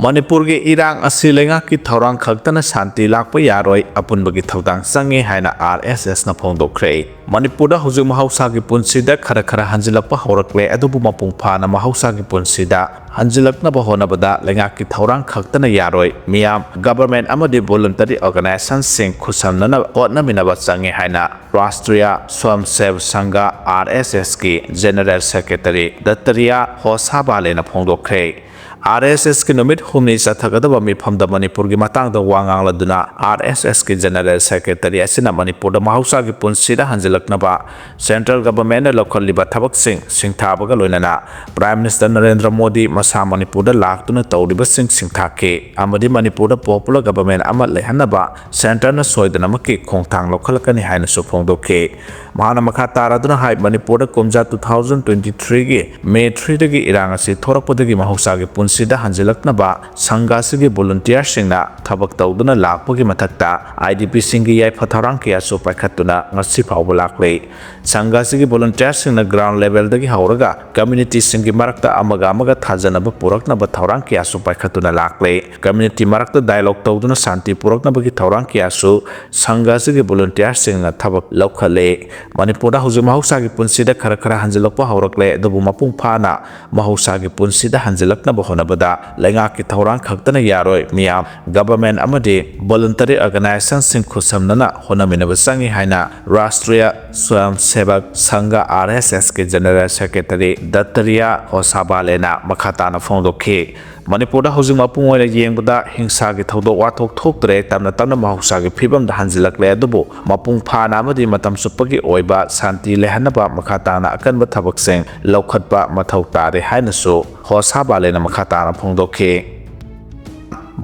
ꯃꯅꯤꯄꯨꯔꯒꯤ ꯏꯔꯥꯡ ꯑꯁꯤ ꯂꯩꯉꯥꯛꯀꯤ ꯊꯧꯔꯥꯡ ꯈꯛꯇꯅ ꯁꯥꯟꯇꯤ ꯂꯥꯛꯄ ꯌꯥꯔꯣꯏ, ꯑꯄꯨꯟꯕꯒꯤ ꯊꯧꯗꯥꯡ ꯆꯪꯉꯤ ꯍꯥꯏꯅ RSSꯅ ꯐꯣꯡꯗꯣꯛꯈ꯭ꯔꯦ꯫ ꯃꯅꯤꯄꯨꯔꯗ ꯍꯧꯖꯤꯛ ꯃꯍꯧꯁꯥꯒꯤ ꯄꯨꯟꯁꯤꯗ ꯈꯔ ꯈꯔ ꯍꯟꯖꯤꯜꯂꯛꯄ ꯍꯧꯔꯛꯂꯦ, ꯑꯗꯨꯕꯨ ꯃꯄꯨꯡ ꯐꯥꯅ ꯃꯍꯧꯁꯥꯒꯤ ꯄꯨꯟꯁꯤꯗ ꯍꯟꯖꯤꯜꯂꯛꯅꯕ ꯍꯣꯠꯅꯕꯗ ꯂꯩꯉꯥꯛꯀꯤ ꯊꯧꯔꯥꯡ ꯈꯛꯇꯅ ꯌꯥꯔꯣꯏ꯫ ꯃꯤꯌꯥꯝ, government ꯑꯃꯗꯤ voluntary organizationꯁꯤꯡ ꯈꯨꯠꯁꯝꯅꯅ ꯍꯣꯠꯅꯃꯤꯟꯅꯕ ꯆꯪꯉꯤ ꯍꯥꯏꯅ ꯔꯥꯁꯇ꯭ꯔꯤꯌꯥ ꯁ꯭ꯋꯌꯝꯁꯦꯕ ꯁꯪꯘ, RSSꯀꯤ General Secretary ꯗꯠꯇꯔꯤꯌꯥ ꯍꯣꯁꯥꯕꯥꯂꯦꯅ ꯐꯣꯡꯗꯣꯛꯈ꯭ꯔꯦ꯫ RSSꯀꯤ ꯅꯨꯃꯤꯠ ꯍꯨꯝꯅꯤ ꯆꯠꯊꯒꯗꯕ ꯃꯤꯐꯝꯗ ꯃꯅꯤꯄꯨꯔꯒꯤ ꯃꯇꯥꯡꯗ ꯋꯥ ꯉꯥꯡꯂꯗꯨꯅ RSSꯀꯤ General Secretary ꯑꯁꯤꯅ ꯃꯅꯤꯄꯨꯔꯗ ꯃꯍꯧꯁꯥꯒꯤ ꯄꯨꯟꯁꯤꯗ ꯍꯟꯖꯤꯜꯂꯛꯅꯕ central governmentꯅ ꯂꯧꯈꯠꯂꯤꯕ ꯊꯕꯛꯁꯤꯡ ꯁꯤꯡꯊꯥꯕꯒ ꯂꯣꯏꯅꯅ Prime Minister ꯅꯔꯦꯟꯗ꯭ꯔ ꯃꯣꯗꯤ ꯃꯁꯥ ꯃꯅꯤꯄꯨꯔꯗ ꯂꯥꯛꯇꯨꯅ ꯇꯧꯔꯤꯕꯁꯤꯡ ꯁꯤꯡꯊꯥꯈꯤ ꯑꯃꯗꯤ ꯃꯅꯤꯄꯨꯔꯗ popular government ꯑꯃ ꯂꯩꯍꯟꯅꯕ centreꯅ ꯁꯣꯏꯗꯅꯃꯛꯀꯤ ꯈꯣꯡꯊꯥꯡ ꯂꯧꯈꯠꯂꯛꯀꯅꯤ ꯍꯥꯏꯅꯁꯨ ꯐꯣꯡꯗꯣꯛꯈꯤ꯫ ꯃꯍꯥꯛꯅ ꯃꯈꯥ ꯇꯥꯔꯗꯨꯅ ꯍꯥꯏ, ꯃꯅꯤꯄꯨꯔꯗ ꯀꯨꯝꯖꯥ two thousand twenty threeꯒꯤ May threeꯗꯒꯤ ꯏꯔꯥꯡ ꯑꯁꯤ ꯊꯣꯔꯛꯄꯗꯒꯤ ꯃꯍꯧꯁꯥꯒꯤ ꯄꯨꯟꯁꯤ ꯁꯤꯗ ꯍꯟꯖꯤꯜꯂꯛꯅꯕ ꯁꯪꯘ ꯑꯁꯤꯒꯤ ꯚꯣꯂꯨꯟꯇꯤꯌꯔꯁꯤꯡꯅ ꯊꯕꯛ ꯇꯧꯗꯨꯅ ꯂꯥꯛꯄꯒꯤ ꯃꯊꯛꯇ, IDPꯁꯤꯡꯒꯤ ꯌꯥꯏꯐ ꯊꯧꯔꯥꯡ ꯀꯌꯥꯁꯨ ꯄꯥꯏꯈꯠꯇꯨꯅ ꯉꯁꯤ ꯐꯥꯎꯕ ꯂꯥꯛꯂꯤ꯫ ꯁꯪꯘ ꯑꯁꯤꯒꯤ ꯚꯣꯂꯨꯟꯇꯤꯌꯔꯁꯤꯡꯅ ground levelꯗꯒꯤ ꯍꯧꯔꯒ communityꯁꯤꯡꯒꯤ ꯃꯔꯛꯇ ꯑꯃꯒ ꯑꯃꯒ ꯊꯥꯖꯅꯕ ꯄꯨꯔꯛꯅꯕ ꯊꯧꯔꯥꯡ ꯀꯌꯥꯁꯨ ꯄꯥꯏꯈꯠꯇꯨꯅ ꯂꯥꯛꯂꯤ꯫ Community ꯃꯔꯛꯇ dialogue ꯇꯧꯗꯨꯅ ꯁꯥꯟꯇꯤ ꯄꯨꯔꯛꯅꯕꯒꯤ ꯊꯧꯔꯥꯡ ꯀꯌꯥꯁꯨ ꯁꯪꯘ ꯑꯁꯤꯒꯤ ꯚꯣꯂꯨꯟꯇꯤꯌꯔꯁꯤꯡꯅ ꯊꯕꯛ ꯂꯧꯈꯠꯂꯤ꯫ ꯃꯅꯤꯄꯨꯔꯗ ꯍꯧꯖꯤꯛ ꯃꯍꯧꯁꯥꯒꯤ ꯄꯨꯟꯁꯤꯗ ꯈꯔ ꯈꯔ ꯍꯟꯖꯤꯜꯂꯛꯄ ꯍꯧꯔꯛꯂꯦ, ꯑꯗꯨꯕꯨ ꯃꯄꯨꯡ ꯐꯥꯅ ꯃꯍꯧꯁꯥꯒꯤ ꯄꯨꯟꯁꯤꯗ ꯍꯟꯖꯤꯜꯂꯛꯅꯕ ꯍꯣꯠꯅꯕꯗ ꯂꯩꯉꯥꯛꯀꯤ ꯊꯧꯔꯥꯡ ꯈꯛꯇꯅ ꯌꯥꯔꯣꯏ, ꯃꯤꯌꯥꯝ, government ꯑꯃꯗꯤ voluntary organizationꯁꯤꯡ ꯈꯨꯠꯁꯝꯅꯅ ꯍꯣꯠꯅꯃꯤꯟꯅꯕ ꯆꯪꯏ ꯍꯥꯏꯅ ꯔꯥꯁꯇ꯭ꯔꯤꯌ ꯁ꯭ꯋꯌꯝ ꯁꯦꯕꯛ ꯁꯪꯘ, RSSꯀꯤ General Secretary ꯗꯠꯇꯔꯤꯌꯥ ꯍꯣꯁꯥꯕꯥꯂꯦꯅ ꯃꯈꯥ ꯇꯥꯅ ꯐꯣꯡꯗꯣꯛꯈꯤ꯫ ꯃꯅꯤꯄꯨꯔꯗ ꯍꯧꯖꯤꯛ ꯃꯄꯨꯡ ꯑꯣꯏꯅ ꯌꯦꯡꯕꯗ ꯍꯤꯡꯁꯥꯒꯤ ꯊꯧꯗꯣꯛ ꯋꯥꯊꯣꯛ ꯊꯣꯛꯇ꯭ꯔꯦ, ꯇꯞꯅ ꯇꯞꯅ ꯃꯍꯧꯁꯥꯒꯤ ꯐꯤꯕꯝꯗ ꯍꯟꯖꯤꯜꯂꯛꯂꯦ, ꯑꯗꯨꯕꯨ ꯃꯄꯨꯡ ꯐꯥꯅ ꯑꯃꯗꯤ ꯃꯇꯝ ꯆꯨꯞꯄꯒꯤ ꯑꯣꯏꯕ ꯁꯥꯟꯇꯤ ꯂꯩꯍꯟꯅꯕ ꯃꯈꯥ ꯇꯥꯅ ꯑꯀꯟꯕ ꯊꯕꯛꯁꯤꯡ ꯂꯧꯈꯠꯄ ꯃꯊꯧ ꯇꯥꯔꯦ ꯍꯥꯏꯅꯁꯨ ꯍꯣꯁꯥꯕꯥꯂꯦꯅ ꯃꯈꯥ ꯇꯥꯅ ꯐꯣꯡꯗꯣꯛꯈꯤ꯫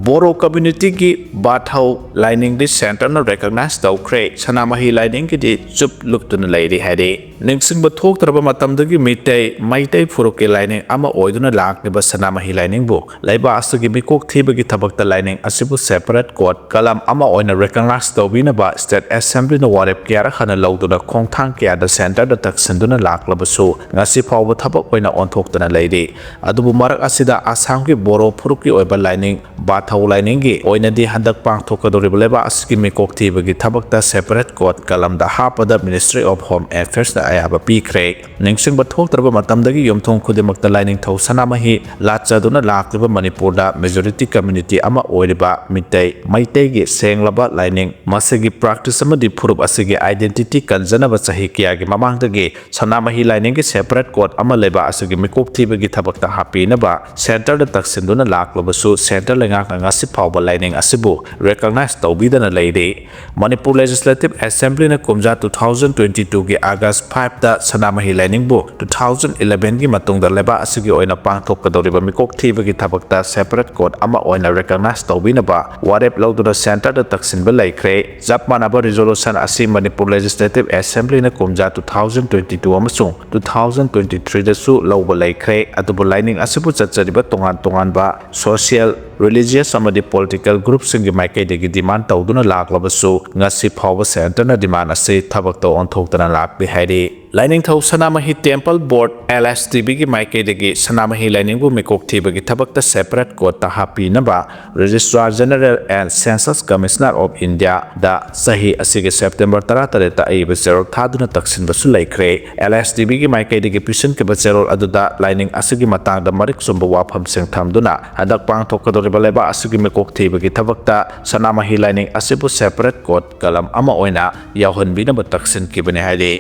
ꯕꯣꯔꯣ communityꯒꯤ ꯕꯥꯊꯧ ꯂꯥꯏꯅꯤꯡꯗꯤ centreꯅ recognize ꯇꯧꯈ꯭ꯔꯦ, ꯁꯅꯥꯃꯍꯤ ꯂꯥꯏꯅꯤꯡꯒꯤꯗꯤ ꯆꯨꯞ ꯂꯨꯞꯇꯨꯅ ꯂꯩꯔꯤ ꯍꯥꯏꯔꯤ꯫ ꯅꯤꯡꯁꯤꯡꯕ ꯊꯣꯛꯇ꯭ꯔꯕ ꯃꯇꯝꯗꯒꯤ ꯃꯤꯇꯩ, ꯃꯩꯇꯩ ꯐꯨꯔꯨꯞꯀꯤ ꯂꯥꯏꯅꯤꯡ ꯑꯃ ꯑꯣꯏꯗꯨꯅ ꯂꯥꯛꯂꯤꯕ ꯁꯅꯥꯃꯍꯤ ꯂꯥꯏꯅꯤꯡꯕꯨ ꯂꯩꯕꯥꯛ ꯑꯁꯤꯒꯤ ꯃꯤꯀꯣꯛ ꯊꯤꯕꯒꯤ ꯊꯕꯛꯇ ꯂꯥꯏꯅꯤꯡ ꯑꯁꯤꯕꯨ separate court ꯀꯂꯝ ꯑꯃ ꯑꯣꯏꯅ recognize ꯇꯧꯕꯤꯅꯕ state assemblyꯅ ꯋꯥꯔꯦꯞ ꯀꯌꯥꯔꯛ ꯍꯟꯅ ꯂꯧꯗꯨꯅ ꯈꯣꯡꯊꯥꯡ ꯀꯌꯥꯗ centreꯗ ꯇꯛꯁꯤꯟꯗꯨꯅ ꯂꯥꯛꯂꯕꯁꯨ ꯉꯁꯤ ꯐꯥꯎꯕ ꯊꯕꯛ ꯑꯣꯏꯅ ꯑꯣꯟꯊꯣꯛꯇꯅ ꯂꯩꯔꯤ꯫ ꯑꯗꯨꯕꯨ ꯃꯔꯛ ꯑꯁꯤꯗ ꯑꯁꯥꯝꯒꯤ ꯕꯣꯔꯣ ꯐꯨꯔꯨꯞꯀꯤ ꯑꯣꯏꯕ ꯂꯥꯏꯅꯤꯡ ꯕꯥꯊꯧ ꯂꯥꯏꯅꯤꯡꯒꯤ ꯑꯣꯏꯅꯗꯤ ꯍꯟꯗꯛ ꯄꯥꯡꯊꯣꯛꯀꯗꯧꯔꯤꯕ ꯂꯩꯕꯥꯛ ꯑꯁꯤꯒꯤ ꯃꯤꯀꯣꯛ ꯊꯤꯕꯒꯤ ꯊꯕꯛꯇ separate court ꯀꯂꯝꯗ ꯍꯥꯞꯄꯗ Ministry of Home Affairsꯅ ꯑꯌꯥꯕ ꯄꯤꯈ꯭ꯔꯦ꯫ ꯅꯤꯡꯁꯤꯡꯕ ꯊꯣꯛꯇ꯭ꯔꯕ ꯃꯇꯝꯗꯒꯤ ꯌꯨꯝꯊꯣꯡ ꯈꯨꯗꯤꯡꯃꯛꯇ ꯂꯥꯏꯅꯤꯡꯊꯧ ꯁꯅꯥꯃꯍꯤ ꯂꯥꯠꯆꯗꯨꯅ ꯂꯥꯛꯂꯤꯕ ꯃꯅꯤꯄꯨꯔꯗ majority community ꯑꯃ ꯑꯣꯏꯔꯤꯕ ꯃꯤꯇꯩ, ꯃꯩꯇꯩꯒꯤ ꯁꯦꯡꯂꯕ ꯂꯥꯏꯅꯤꯡ, ꯃꯁꯤꯒꯤ practice ꯑꯃꯗꯤ ꯐꯨꯔꯨꯞ ꯑꯁꯤꯒꯤ identity ꯀꯟꯖꯅꯕ ꯆꯍꯤ ꯀꯌꯥꯒꯤ ꯃꯃꯥꯡꯗꯒꯤ ꯁꯅꯥꯃꯍꯤ ꯂꯥꯏꯅꯤꯡꯒꯤ separate court ꯑꯃ ꯂꯩꯕꯥꯛ ꯑꯁꯤꯒꯤ ꯃꯤꯀꯣꯛ ꯊꯤꯕꯒꯤ ꯊꯕꯛꯇ ꯍꯥꯞꯄꯤꯅꯕ centreꯗ ꯇꯛꯁꯤꯟꯗꯨꯅ ꯂꯥꯛꯂꯕꯁꯨ centre ꯂꯩꯉꯥꯛ ꯉꯁꯤ ꯐꯥꯎꯕ ꯂꯥꯏꯅꯤꯡ ꯑꯁꯤꯕꯨ recognize ꯇꯧꯕꯤꯗꯅ ꯂꯩꯔꯤ꯫ ꯃꯅꯤꯄꯨꯔ Legislative Assemblyꯅ ꯀꯨꯝꯖꯥ two thousand twenty twoꯒꯤ August fiveꯇ ꯁꯅꯥꯃꯍꯤ ꯂꯥꯏꯅꯤꯡꯕꯨ two thousand elevenꯒꯤ ꯃꯇꯨꯡꯗ ꯂꯩꯕꯥꯛ ꯑꯁꯤꯒꯤ ꯑꯣꯏꯅ ꯄꯥꯡꯊꯣꯛꯀꯗꯧꯔꯤꯕ ꯃꯤꯀꯣꯛ ꯊꯤꯕꯒꯤ ꯊꯕꯛꯇ separate court ꯑꯃ ꯑꯣꯏꯅ recognize ꯇꯧꯕꯤꯅꯕ ꯋꯥꯔꯦꯞ ꯂꯧꯗꯨꯅ centreꯗ ꯇꯛꯁꯤꯟꯕ ꯂꯩꯈ꯭ꯔꯦ꯫ ꯆꯞ ꯃꯥꯟꯅꯕ resolution ꯑꯁꯤ ꯃꯅꯤꯄꯨꯔ Legislative Assemblyꯅ ꯀꯨꯝꯖꯥ two thousand twenty two ꯑꯃꯁꯨꯡ two thousand twenty threeꯗꯁꯨ ꯂꯧꯕ ꯂꯩꯈ꯭ꯔꯦ꯫ ꯑꯗꯨꯕꯨ ꯂꯥꯏꯅꯤꯡ ꯑꯁꯤꯕꯨ ꯆꯠꯆꯔꯤꯕ ꯇꯣꯉꯥꯟ ꯇꯣꯉꯥꯟꯕ social, religious ꯑꯃꯗꯤ political groupꯁꯤꯡꯒꯤ ꯃꯥꯏꯀꯩꯗꯒꯤ demand ꯇꯧꯗꯨꯅ ꯂꯥꯛꯂꯕꯁꯨ, ꯉꯁꯤ ꯐꯥꯎꯕ centreꯅ demand ꯑꯁꯤ ꯊꯕꯛꯇ ꯑꯣꯟꯊꯣꯛꯇꯅ ꯂꯥꯛꯂꯤ ꯍꯥꯏꯔꯤ꯫ ꯂꯥꯏꯅꯤꯡꯊꯧ ꯁꯅꯥꯃꯍꯤ Temple Board, L S T Bꯒꯤ ꯃꯥꯏꯀꯩꯗꯒꯤ ꯁꯅꯥꯃꯍꯤ ꯂꯥꯏꯅꯤꯡꯕꯨ ꯃꯤꯀꯣꯛ ꯊꯤꯕꯒꯤ ꯊꯕꯛꯇ separate courtꯇ ꯍꯥꯞꯄꯤꯅꯕ Registrar General and Census Commissioner of Indiaꯗ ꯆꯍꯤ ꯑꯁꯤꯒꯤ September ꯇꯔꯥꯇꯔꯦꯠꯇ ꯑꯏꯕ ꯆꯦꯔꯣꯜ ꯊꯥꯗꯨꯅ ꯇꯛꯁꯤꯟꯕꯁꯨ ꯂꯩꯈ꯭ꯔꯦ꯫ L S T Bꯒꯤ ꯃꯥꯏꯀꯩꯗꯒꯤ ꯄꯤꯁꯤꯟꯈꯤꯕ ꯆꯦꯔꯣꯜ ꯑꯗꯨꯗ ꯂꯥꯏꯅꯤꯡ ꯑꯁꯤꯒꯤ ꯃꯇꯥꯡꯗ ꯃꯔꯤꯛ ꯆꯨꯝꯕ ꯋꯥꯐꯝꯁꯤꯡ ꯊꯝꯗꯨꯅ ꯍꯟꯗꯛ ꯄꯥꯡꯊꯣꯛꯀꯗꯧꯔꯤꯕ ꯂꯩꯕꯥꯛ ꯑꯁꯤꯒꯤ ꯃꯤꯀꯣꯛ ꯊꯤꯕꯒꯤ ꯊꯕꯛꯇ ꯁꯅꯥꯃꯍꯤ ꯂꯥꯏꯅꯤꯡ ꯑꯁꯤꯕꯨ separate court ꯀꯂꯝ ꯑꯃ ꯑꯣꯏꯅ ꯌꯥꯎꯍꯟꯕꯤꯅꯕ ꯇꯛꯁꯤꯟꯈꯤꯕꯅꯤ ꯍꯥꯏꯔꯤ꯫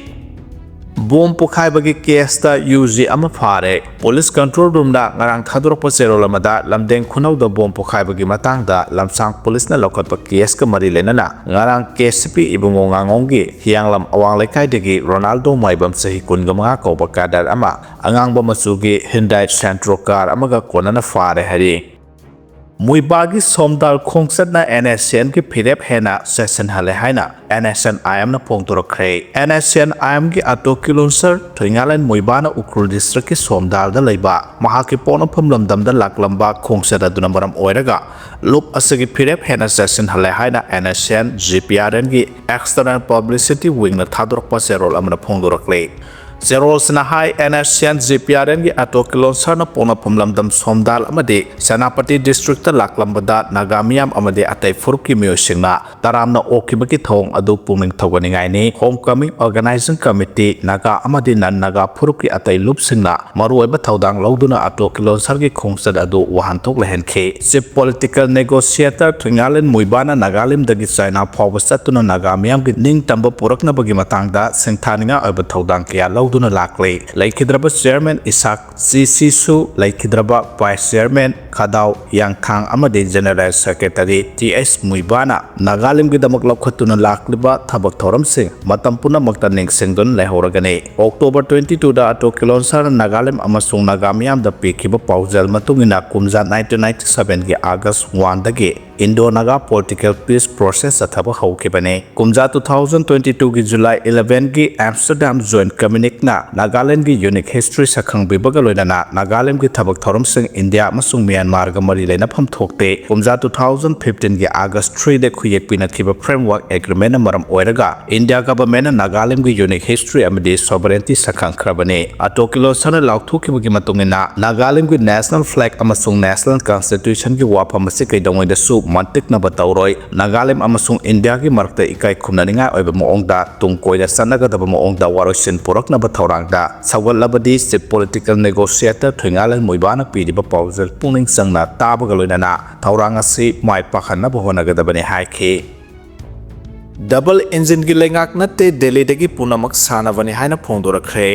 ꯕꯣꯝ ꯄꯣꯈꯥꯏꯕꯒꯤ caseꯇ U G ꯑꯃ ꯐꯥꯔꯦ꯫ Police control roomꯅ ꯉꯔꯥꯡ ꯊꯥꯗꯣꯔꯛꯄ ꯆꯦꯔꯣꯜ ꯑꯃꯗ ꯂꯝꯗꯦꯡ ꯈꯨꯅꯧꯗ ꯕꯣꯝ ꯄꯣꯈꯥꯏꯕꯒꯤ ꯃꯇꯥꯡꯗ ꯂꯝꯁꯥꯡ policeꯅ ꯂꯧꯈꯠꯄ caseꯀ ꯃꯔꯤ ꯂꯩꯅꯅ ꯉꯔꯥꯡ K C P ꯏꯕꯨꯡꯉꯣ ꯉꯥꯉꯣꯝꯒꯤ ꯍꯤꯌꯥꯡꯂꯝ ꯑꯋꯥꯡ ꯂꯩꯀꯥꯏꯗꯒꯤ ꯔꯣꯅꯥꯜꯗꯣ ꯃꯥꯏꯕꯝ ꯆꯍꯤ ꯀꯨꯟꯒ ꯃꯉꯥ ꯀꯧꯕ cadre ꯑꯃ ꯑꯉꯥꯡꯕ ꯃꯆꯨꯒꯤ Hyundai Santro car ꯑꯃꯒ ꯀꯣꯟꯅꯅ ꯐꯥꯔꯦ ꯍꯥꯏꯔꯤ꯫ ꯃꯨꯏꯕꯥꯒꯤ ꯁꯣꯝꯗꯥꯜ ꯈꯣꯡꯆꯠꯅ N S C Nꯒꯤ ꯐꯤꯔꯦꯞ ꯍꯦꯟꯅ ꯆꯦꯠꯁꯤꯟꯍꯜꯂꯦ ꯍꯥꯏꯅ N S C N I Mꯅ ꯐꯣꯡꯗꯣꯔꯛꯈ꯭ꯔꯦ꯫ N S C N I Mꯒꯤ auto kilometer ꯊꯣꯏꯉꯥꯂꯦꯟ ꯃꯨꯏꯕꯥꯅ Ukhrul districtꯀꯤ ꯁꯣꯝꯗꯥꯜꯗ ꯂꯩꯕ ꯃꯍꯥꯛꯀꯤ ꯄꯣꯛꯅꯐꯝ ꯂꯝꯗꯝꯗ ꯂꯥꯛꯂꯝꯕ ꯈꯣꯡꯆꯠ ꯑꯗꯨꯅ ꯃꯔꯝ ꯑꯣꯏꯔꯒ ꯂꯨꯞ ꯑꯁꯤꯒꯤ ꯐꯤꯔꯦꯞ ꯍꯦꯟꯅ ꯆꯦꯠꯁꯤꯟꯍꯜꯂꯦ ꯍꯥꯏꯅ N S C N G P R Nꯒꯤ External Publicity Wingꯅ ꯊꯥꯗꯣꯔꯛꯄ ꯆꯦꯔꯣꯜ ꯑꯃꯅ ꯐꯣꯡꯗꯣꯔꯛꯂꯤ꯫ ꯆꯦꯔꯣꯜꯁꯤꯅ ꯍꯥꯏ, N S C N G P R Nꯒꯤ auto kilometerꯅ ꯄꯣꯛꯅꯐꯝ ꯂꯝꯗꯝ ꯁꯣꯝꯗꯥꯜ ꯑꯃꯗꯤ ꯁꯦꯅꯥꯄꯇꯤ districtꯇ ꯂꯥꯛꯂꯝꯕꯗ ꯅꯥꯒꯥ ꯃꯤꯌꯥꯝ ꯑꯃꯗꯤ ꯑꯇꯩ ꯐꯨꯔꯨꯞꯀꯤ ꯃꯤꯑꯣꯏꯁꯤꯡꯅ ꯇꯔꯥꯝꯅ ꯑꯣꯛꯈꯤꯕꯒꯤ ꯊꯧꯑꯣꯡ ꯑꯗꯨ ꯄꯨꯛꯅꯤꯡ ꯊꯧꯒꯠꯅꯤꯡꯉꯥꯏꯅꯤ꯫ Homecoming Organizing Committee, ꯅꯥꯒꯥ ꯑꯃꯗꯤ non ꯅꯥꯒꯥ ꯐꯨꯔꯨꯞꯀꯤ ꯑꯇꯩ ꯂꯨꯞꯁꯤꯡꯅ ꯃꯔꯨꯑꯣꯏꯕ ꯊꯧꯗꯥꯡ ꯂꯧꯗꯨꯅ auto kilometerꯒꯤ ꯈꯣꯡꯆꯠ ꯑꯗꯨ ꯋꯥꯍꯟꯊꯣꯛ ꯂꯩꯍꯟꯈꯤ꯫ Chief Political Negotiator ꯊꯣꯏꯉꯥꯂꯦꯟ ꯃꯨꯏꯕꯥꯅ ꯅꯥꯒꯥꯂꯦꯟꯗꯒꯤ ꯆꯥꯏꯅꯥ ꯐꯥꯎꯕ ꯆꯠꯇꯨꯅ ꯅꯥꯒꯥ ꯃꯤꯌꯥꯝꯒꯤ ꯅꯤꯡꯇꯝꯕ ꯄꯨꯔꯛꯅꯕꯒꯤ ꯃꯇꯥꯡꯗ ꯁꯤꯡꯊꯥꯅꯤꯡꯉꯥꯏ ꯑꯣꯏꯕ ꯊꯧꯗꯥꯡ ꯀꯌꯥ ꯂꯧꯗꯨꯅ ꯂꯥꯛꯂꯤ꯫ ꯂꯩꯈꯤꯗ꯭ꯔꯕ chairman ꯏꯁꯥꯛ ꯆꯤ ꯁꯤꯁꯨ, ꯂꯩꯈꯤꯗ꯭ꯔꯕ vice chairman ꯈꯥꯗꯥꯎ ꯌꯥꯡꯊꯥꯡ ꯑꯃꯗꯤ General Secretary ꯇꯤ ꯑꯩꯆ ꯃꯨꯏꯕꯥꯅ ꯅꯥꯒꯥꯂꯦꯟꯒꯤꯗꯃꯛ ꯂꯧꯈꯠꯇꯨꯅ ꯂꯥꯛꯂꯤꯕ ꯊꯕꯛ ꯊꯧꯔꯝꯁꯤꯡ ꯃꯇꯝ ꯄꯨꯝꯅꯃꯛꯇ ꯅꯤꯡꯁꯤꯡꯗꯨꯅ ꯂꯩꯍꯧꯔꯒꯅꯤ꯫ October twenty two ꯗ ꯑꯇꯣ ꯀꯤꯂꯣꯟꯁꯔꯅ ꯅꯥꯒꯥꯂꯦꯟ ꯑꯃꯁꯨꯡ ꯅꯥꯒꯥ ꯃꯤꯌꯥꯝꯗ ꯄꯤꯈꯤꯕ ꯄꯥꯎꯖꯦꯜ ꯃꯇꯨꯡ ꯏꯟꯅ ꯀꯨꯝꯖꯥ nineteen ninety seven ꯒꯤ August one ꯗꯒꯤ Indo-Naga political peace process ꯆꯠꯊꯕ ꯍꯧꯈꯤꯕꯅꯤ꯫ ꯀꯨꯝꯖꯥ two thousand twenty two ꯒꯤ July eleven ꯒꯤ Amsterdam Joint Communique ꯅ ꯅꯥꯒꯥꯂꯦꯟꯒꯤ unique history ꯁꯛꯈꯪꯕꯤꯕꯒ ꯂꯣꯏꯅꯅ ꯅꯥꯒꯥꯂꯦꯟꯒꯤ ꯊꯕꯛ ꯊꯧꯔꯝꯁꯤꯡ ꯏꯟꯗꯤꯌꯥ ꯑꯃꯁꯨꯡ ꯃ꯭ꯌꯥꯟꯃꯥꯔꯒ ꯃꯔꯤ ꯂꯩꯅꯐꯝ ꯊꯣꯛꯇꯦ꯫ ꯀꯨꯝꯖꯥ two thousand fifteen ꯒꯤ August three ꯗ ꯈꯨꯌꯦꯛ ꯄꯤꯅꯈꯤꯕ framework agreement ꯅ ꯃꯔꯝ ꯑꯣꯏꯔꯒ ꯏꯟꯗꯤꯌꯥ government ꯅ ꯅꯥꯒꯥꯂꯦꯟꯒꯤ unique history ꯑꯃꯗꯤ sovereignty ꯁꯛꯈꯪꯈ꯭ꯔꯕꯅꯤ꯫ ꯑꯇꯣ ꯀꯤꯂꯣꯟꯁꯔꯅ ꯂꯥꯎꯊꯣꯛꯈꯤꯕꯒꯤ ꯃꯇꯨꯡ ꯏꯟꯅ ꯅꯥꯒꯥꯂꯦꯟꯒꯤ national flag ꯑꯃꯁꯨꯡ national constitution ꯒꯤ ꯋꯥꯐꯝ ꯑꯁꯤ ꯀꯩꯗꯧꯉꯩꯗꯁꯨ ꯃꯟꯇꯤꯛꯅꯕ ꯇꯧꯔꯣꯏ꯫ ꯅꯥꯒꯥꯂꯦꯟ ꯑꯃꯁꯨꯡ ꯏꯟꯗꯤꯌꯥꯒꯤ ꯃꯔꯛꯇ ꯏꯀꯥꯏ ꯈꯨꯝꯅꯅꯤꯡꯉꯥꯏ ꯑꯣꯏꯕ ꯃꯑꯣꯡꯗ ꯇꯨꯡ ꯀꯣꯏꯅ ꯆꯠꯅꯒꯗꯕ ꯃꯑꯣꯡꯗ ꯋꯥꯔꯣꯏꯁꯤꯟ ꯄꯨꯔꯛꯅꯕ ꯊꯧꯔꯥꯡꯗ ꯁꯧꯒꯠꯂꯕꯗꯤ chief political negotiator ꯊꯣꯏꯉꯥꯂꯦꯟ ꯃꯨꯏꯕꯥꯅ ꯄꯤꯔꯤꯕ ꯄꯥꯎꯖꯦꯜ ꯄꯨꯛꯅꯤꯡ ꯆꯪꯅ ꯇꯥꯕꯒ ꯂꯣꯏꯅꯅ ꯊꯧꯔꯥꯡ ꯑꯁꯤ ꯃꯥꯏ ꯄꯥꯛꯍꯟꯅꯕ ꯍꯣꯠꯅꯒꯗꯕꯅꯤ ꯍꯥꯏꯈꯤ꯫ Double engine ꯒꯤ ꯂꯩꯉꯥꯛ ꯅꯠꯇꯦ, ꯗꯦꯜꯂꯤꯗꯒꯤ ꯄꯨꯝꯅꯃꯛ ꯁꯥꯟꯅꯕꯅꯤ ꯍꯥꯏꯅ ꯐꯣꯡꯗꯣꯔꯛꯈ꯭ꯔꯦ꯫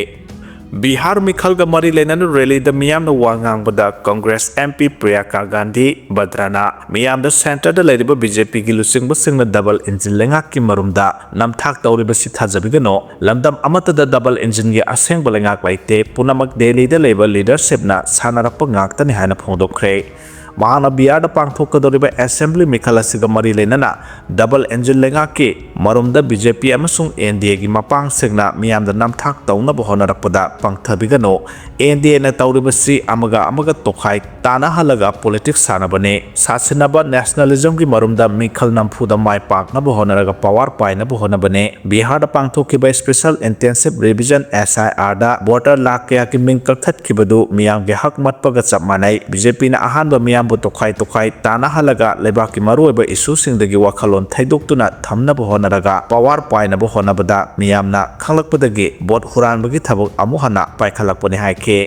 ꯕꯤꯍꯥꯔ ꯃꯤꯈꯜꯒ ꯃꯔꯤ ꯂꯩꯅꯅ rally ꯗ ꯃꯤꯌꯥꯝꯅ ꯋꯥ ꯉꯥꯡꯕꯗ Congress M P Priyanka Gandhi ꯕꯗ꯭ꯔꯥꯅ ꯃꯤꯌꯥꯝꯗ centre ꯗ ꯂꯩꯔꯤꯕ B J P ꯒꯤ ꯂꯨꯆꯤꯡꯕꯁꯤꯡꯅ double engine ꯂꯩꯉꯥꯛꯀꯤ ꯃꯔꯨꯝꯗ ꯅꯝꯊꯥꯛ ꯇꯧꯔꯤꯕꯁꯤ ꯊꯥꯖꯕꯤꯒꯅꯨ, ꯂꯝꯗꯝ ꯑꯃꯠꯇꯗ double engine ꯒꯤ ꯑꯁꯦꯡꯕ ꯂꯩꯉꯥꯛ ꯂꯩꯇꯦ, ꯄꯨꯝꯅꯃꯛ ꯗꯦꯜꯂꯤꯗ ꯂꯩꯕ leadership ꯅ ꯁꯥꯟꯅꯔꯛꯄ ꯉꯥꯛꯇꯅꯤ ꯍꯥꯏꯅ ꯐꯣꯡꯗꯣꯛꯈ꯭ꯔꯦ꯫ ꯃꯍꯥꯛꯅ ꯕꯤꯍꯥꯔꯗ ꯄꯥꯡꯊꯣꯛꯀꯗꯧꯔꯤꯕ assembly ꯃꯤꯈꯜ ꯑꯁꯤꯒ ꯃꯔꯤ ꯂꯩꯅꯅ double engine ꯂꯩꯉꯥꯛꯀꯤ ꯃꯔꯨꯝꯗ B J P ꯑꯃꯁꯨꯡ N D A ꯒꯤ ꯃꯄꯥꯡꯁꯤꯡꯅ ꯃꯤꯌꯥꯝꯗ ꯅꯝꯊꯥꯛ ꯇꯧꯅꯕ ꯍꯣꯠꯅꯔꯛꯄꯗ ꯄꯪꯊꯕꯤꯒꯅꯨ꯫ N D A ꯅ ꯇꯧꯔꯤꯕꯁꯤ ꯑꯃꯒ ꯑꯃꯒ ꯇꯣꯈꯥꯏ ꯇꯥꯅꯍꯜꯂꯒ politics ꯁꯥꯟꯅꯕꯅꯤ꯫ ꯁꯥꯁꯤꯟꯅꯕ nationalism ꯒꯤ ꯃꯔꯨꯝꯗ ꯃꯤꯈꯜ ꯅꯝꯐꯨꯗ ꯃꯥꯏ ꯄꯥꯛꯅꯕ ꯍꯣꯠꯅꯔꯒ power ꯄꯥꯏꯅꯕ ꯍꯣꯠꯅꯕꯅꯤ꯫ ꯕꯤꯍꯥꯔꯗ ꯄꯥꯡꯊꯣꯛꯈꯤꯕ Special Intensive Revision S I R the voter lakh ꯀꯌꯥꯒꯤ ꯃꯤꯡ ꯀꯛꯊꯠꯈꯤꯕꯗꯨ ꯃꯤꯌꯥꯝꯒꯤ ꯍꯛ ꯃꯠꯄꯒ ꯆꯞ ꯃꯥꯟꯅꯩ꯫ B J P ꯅ ꯑꯍꯥꯟꯕ ꯃꯤꯌꯥꯝꯕꯨ ꯇꯣꯈꯥꯏ ꯇꯣꯈꯥꯏ ꯇꯥꯅꯍꯜꯂꯒ ꯂꯩꯕꯥꯛꯀꯤ ꯃꯔꯨꯑꯣꯏꯕ issue ꯁꯤꯡꯗꯒꯤ ꯋꯥꯈꯜꯂꯣꯟ ꯊꯩꯗꯣꯛꯇꯨꯅ ꯊꯝꯅꯕ ꯍꯣꯠꯅꯔꯒ power ꯄꯥꯏꯅꯕ ꯍꯣꯠꯅꯕꯗ ꯃꯤꯌꯥꯝꯅ ꯈꯪꯂꯛꯄꯗꯒꯤ vote ꯍꯨꯔꯥꯟꯕꯒꯤ ꯊꯕꯛ ꯑꯃꯨꯛ ꯍꯟꯅ ꯄꯥꯏꯈꯠꯂꯛꯄꯅꯤ ꯍꯥꯏꯈꯤ꯫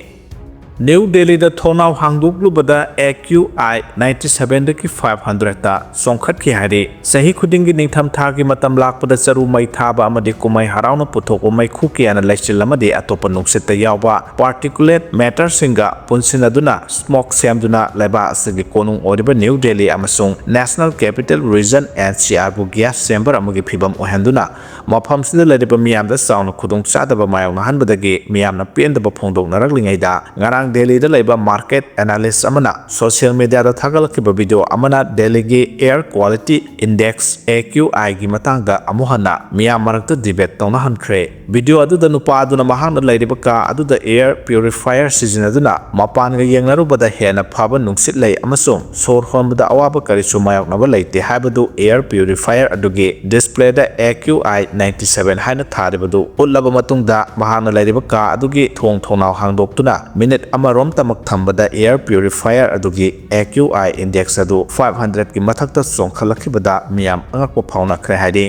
ꯅ꯭ꯌꯨ ꯗꯦꯜꯂꯤꯗ ꯊꯣꯡꯅꯥꯎ ꯍꯥꯡꯗꯣꯛꯂꯨꯕꯗ ꯑꯦ ꯀ꯭ꯌꯨ ꯑꯥꯏ ꯅꯥꯏꯟꯇꯤ ꯁꯚꯦꯟꯗꯒꯤ ꯐꯥꯏꯚ ꯍꯟꯗ꯭ꯔꯦꯗꯇ ꯆꯣꯡꯈꯠꯈꯤ ꯍꯥꯏꯔꯤ꯫ ꯆꯍꯤ ꯈꯨꯗꯤꯡꯒꯤ ꯅꯤꯡꯊꯝ ꯊꯥꯒꯤ ꯃꯇꯝ ꯂꯥꯛꯄꯗ ꯆꯔꯨ ꯃꯩ ꯊꯥꯕ ꯑꯃꯗꯤ ꯀꯨꯝꯍꯩ ꯍꯔꯥꯎꯅ ꯄꯨꯊꯣꯛꯄ ꯃꯩꯈꯨ ꯀꯌꯥꯅ ꯂꯩꯆꯤꯜ ꯑꯃꯗꯤ ꯑꯇꯣꯞꯄ ꯅꯨꯡꯁꯤꯠꯇ ꯌꯥꯎꯕ ꯄꯥꯔꯇꯤꯀꯨꯂꯦꯠ ꯃꯦꯇꯔꯁꯤꯡꯒ ꯄꯨꯟꯁꯤꯟꯅꯗꯨꯅ ꯁ꯭ꯃꯣꯛ ꯁꯦꯝꯗꯨꯅ ꯂꯩꯕꯥꯛ ꯑꯁꯤꯒꯤ ꯀꯣꯅꯨꯡ ꯑꯣꯏꯔꯤꯕ ꯅ꯭ꯌꯨ ꯗꯦꯜꯂꯤ ꯑꯃꯁꯨꯡ national capital region, N C ꯑꯥꯔꯕꯨ gas chamber ꯑꯃꯒꯤ ꯐꯤꯕꯝ ꯑꯣꯏꯍꯟꯗꯨꯅ ꯃꯐꯝꯁꯤꯗ ꯂꯩꯔꯤꯕ ꯃꯤꯌꯥꯝꯗ ꯆꯥꯎꯅ ꯈꯨꯗꯣꯡꯆꯥꯗꯕ ꯃꯥꯌꯣꯛꯅꯍꯟꯕꯗꯒꯤ ꯃꯤꯌꯥꯝꯅ ꯄꯦꯟꯗꯕ ꯐꯣꯡꯗꯣꯛꯅꯔꯛꯂꯤꯉꯩꯗ, ꯉꯔꯥꯡ ꯗꯦꯜꯂꯤꯗ ꯂꯩꯕ ꯃꯥꯔꯀꯦꯠ ꯑꯦꯅꯥꯂꯤꯁ ꯑꯃꯅ ꯁꯣꯁꯤꯌꯦꯜ ꯃꯤꯗꯤꯌꯥꯗ ꯊꯥꯒꯠꯂꯛꯈꯤꯕ ꯚꯤꯗꯤꯑꯣ ꯑꯃꯅ ꯗꯦꯜꯂꯤꯒꯤ ꯑꯦꯌꯔ ꯀ꯭ꯋꯥꯂꯤꯇꯤ ꯏꯟꯗꯦꯛꯁ, ꯑꯦ ꯀ꯭ꯌꯨ ꯑꯥꯏꯒꯤ ꯃꯇꯥꯡꯗ ꯑꯃꯨꯛ ꯍꯟꯅ ꯃꯤꯌꯥꯝ ꯃꯔꯛꯇ ꯗꯤꯕꯦꯠ ꯇꯧꯅꯍꯟꯈ꯭ꯔꯦ꯫ ꯚꯤꯗꯤꯑꯣ ꯑꯗꯨꯗ ꯅꯨꯄꯥ ꯑꯗꯨꯅ ꯃꯍꯥꯛꯅ ꯂꯩꯔꯤꯕ ꯀꯥ ꯑꯗꯨꯗ ꯑꯦꯌꯔ ꯄ꯭ꯌꯨꯔꯤꯐꯥꯌꯔ ꯁꯤꯖꯤꯟꯅꯗꯨꯅ ꯃꯄꯥꯟꯒ ꯌꯦꯡꯅꯔꯨꯕꯗ ꯍꯦꯟꯅ ꯐꯕ ꯅꯨꯡꯁꯤꯠ ꯂꯩ ꯑꯃꯁꯨꯡ ꯁꯣꯔ ꯍꯣꯟꯕꯗ ꯑꯋꯥꯕ ꯀꯔꯤꯁꯨ ꯃꯥꯌꯣꯛꯅꯕ ꯂꯩꯇꯦ ꯍꯥꯏꯕꯗꯨ ꯑꯦꯌꯔ ꯄ꯭ꯌꯨꯔꯤꯐꯥꯌꯔ ꯑꯗꯨꯒꯤ ꯗꯤꯁꯄ꯭ꯂꯦꯗ ꯑꯦ ꯀ꯭ꯌꯨ ꯑꯥꯏ ꯅꯥꯏꯟꯇꯤ ꯁꯚꯦꯟ ꯍꯥꯏꯅ ꯊꯥꯔꯤꯕꯗꯨ ꯎꯠꯂꯕ ꯃꯇꯨꯡꯗ, ꯃꯍꯥꯛꯅ ꯂꯩꯔꯤꯕ ꯀꯥ ꯑꯗꯨꯒꯤ ꯊꯣꯡ ꯊꯣꯡꯅꯥꯎ ꯍꯥꯡꯗꯣꯛꯇꯨꯅ ꯃꯤꯅꯤꯠ ꯑꯃꯔꯣꯝꯇꯃꯛ ꯊꯝꯕꯗ ꯑꯦꯌꯔ ꯄ꯭ꯌꯨꯔꯤꯐꯥꯌꯔ ꯑꯗꯨꯒꯤ ꯑꯦ ꯀ꯭ꯌꯨ ꯑꯥꯏ ꯏꯟꯗꯦꯛꯁ ꯑꯗꯨ ꯐꯥꯏꯚ ꯍꯟꯗ꯭ꯔꯦꯠꯀꯤ ꯃꯊꯛꯇ ꯆꯣꯡꯈꯠꯂꯛꯈꯤꯕꯗ ꯃꯤꯌꯥꯝ ꯑꯉꯛꯄ ꯐꯥꯎꯅꯈ꯭ꯔꯦ ꯍꯥꯏꯔꯤ꯫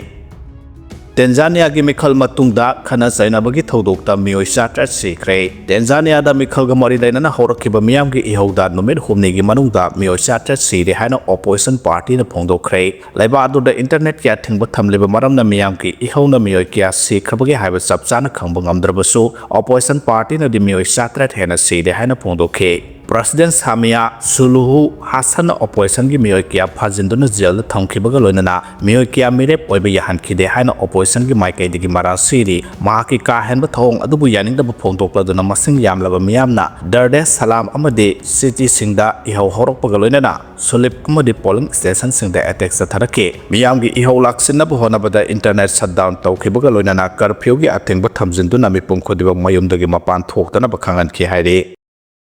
ꯇꯦꯟꯖꯥꯅꯤꯌꯥꯒꯤ ꯃꯤꯈꯜ ꯃꯇꯨꯡꯗ ꯈꯠꯅ ꯆꯩꯅꯕꯒꯤ ꯊꯧꯗꯣꯛꯇ ꯃꯤꯑꯣꯏ ꯆꯥꯇ꯭ꯔꯦꯠ ꯁꯤꯈ꯭ꯔꯦ꯫ ꯇꯦꯟꯖꯥꯅꯤꯌꯥꯗ ꯃꯤꯈꯜꯒ ꯃꯔꯤ ꯂꯩꯅꯅ ꯍꯧꯔꯛꯈꯤꯕ ꯃꯤꯌꯥꯝꯒꯤ ꯏꯍꯧꯗ ꯅꯨꯃꯤꯠ ꯍꯨꯝꯅꯤꯒꯤ ꯃꯅꯨꯡꯗ ꯃꯤꯑꯣꯏ ꯆꯥꯇ꯭ꯔꯦꯠ ꯁꯤꯔꯦ ꯍꯥꯏꯅ ꯑꯣꯄꯣꯖꯤꯁꯟ ꯄꯥꯔꯇꯤꯅ ꯐꯣꯡꯗꯣꯛꯈ꯭ꯔꯦ꯫ ꯂꯩꯕꯥꯛ ꯑꯗꯨꯗ ꯏꯟꯇꯔꯅꯦꯠ ꯀꯌꯥ ꯊꯤꯡꯕ ꯊꯝꯂꯤꯕ ꯃꯔꯝꯅ ꯃꯤꯌꯥꯝꯒꯤ ꯏꯍꯧꯅ ꯃꯤꯑꯣꯏ ꯀꯌꯥ ꯁꯤꯈ꯭ꯔꯕꯒꯦ ꯍꯥꯏꯕ ꯆꯞ ꯆꯥꯅ ꯈꯪꯕ ꯉꯝꯗ꯭ꯔꯕꯁꯨ, ꯑꯣꯄꯣꯖꯤꯁꯟ ꯄꯥꯔꯇꯤꯅꯗꯤ ꯃꯤꯑꯣꯏ ꯆꯥꯇ꯭ꯔꯦꯠ ꯍꯦꯟꯅ ꯁꯤꯔꯦ ꯍꯥꯏꯅ ꯐꯣꯡꯗꯣꯛꯈꯤ꯫ ꯄ꯭ꯔꯁꯤꯗꯦꯟ ꯁꯥꯃꯤꯌꯥ ꯁꯨꯂꯨꯍꯨ ꯍꯥꯁꯟꯅ ꯑꯣꯄꯣꯖꯤꯁꯟꯒꯤ ꯃꯤꯑꯣꯏ ꯀꯌꯥ ꯐꯥꯖꯤꯟꯗꯨꯅ ꯖꯦꯜꯗ ꯊꯝꯈꯤꯕꯒ ꯂꯣꯏꯅꯅ ꯃꯤꯑꯣꯏ ꯀꯌꯥ ꯃꯤꯔꯦꯞ ꯑꯣꯏꯕ ꯌꯥꯍꯟꯈꯤꯗꯦ ꯍꯥꯏꯅ ꯑꯣꯄꯣꯖꯤꯁꯟꯒꯤ ꯃꯥꯏꯀꯩꯗꯒꯤ ꯃꯔꯥꯜ ꯁꯤꯔꯤ꯫ ꯃꯍꯥꯛꯀꯤ ꯀꯥ ꯍꯦꯟꯕ ꯊꯧꯑꯣꯡ ꯑꯗꯨꯕꯨ ꯌꯥꯅꯤꯡꯗꯕ ꯐꯣꯡꯗꯣꯛꯂꯗꯨꯅ ꯃꯁꯤꯡ ꯌꯥꯝꯂꯕ ꯃꯤꯌꯥꯝꯅ ꯗꯔꯗꯦꯁ ꯁꯂꯥꯝ ꯑꯃꯗꯤ ꯁꯤꯇꯤꯁꯤꯡꯗ ꯏꯍꯧ ꯍꯧꯔꯛꯄꯒ ꯂꯣꯏꯅꯅ ꯁꯨꯂꯤꯞ ꯑꯃꯗꯤ ꯄꯣꯂꯤꯡ ꯁ꯭ꯇꯦꯁꯟꯁꯤꯡꯗ ꯑꯦꯇꯦꯛ ꯆꯠꯊꯔꯛꯈꯤ꯫ ꯃꯤꯌꯥꯝꯒꯤ ꯏꯍꯧ ꯂꯥꯛꯁꯤꯟꯅꯕ ꯍꯣꯠꯅꯕꯗ ꯏꯟꯇꯔꯅꯦꯠ ꯁꯠꯗꯥꯎꯟ ꯇꯧꯈꯤꯕꯒ ꯂꯣꯏꯅꯅ ꯀꯔꯐ꯭ꯌꯨꯒꯤ ꯑꯊꯤꯡꯕ ꯊꯝꯖꯤꯟꯗꯨꯅ ꯃꯤꯄꯨꯝ ꯈꯨꯗꯤꯡꯃꯛ ꯃꯌꯨꯝꯗꯒꯤ ꯃꯄꯥꯟ ꯊꯣꯛꯇꯅꯕ ꯈꯪꯍꯟꯈꯤ ꯍꯥꯏꯔꯤ꯫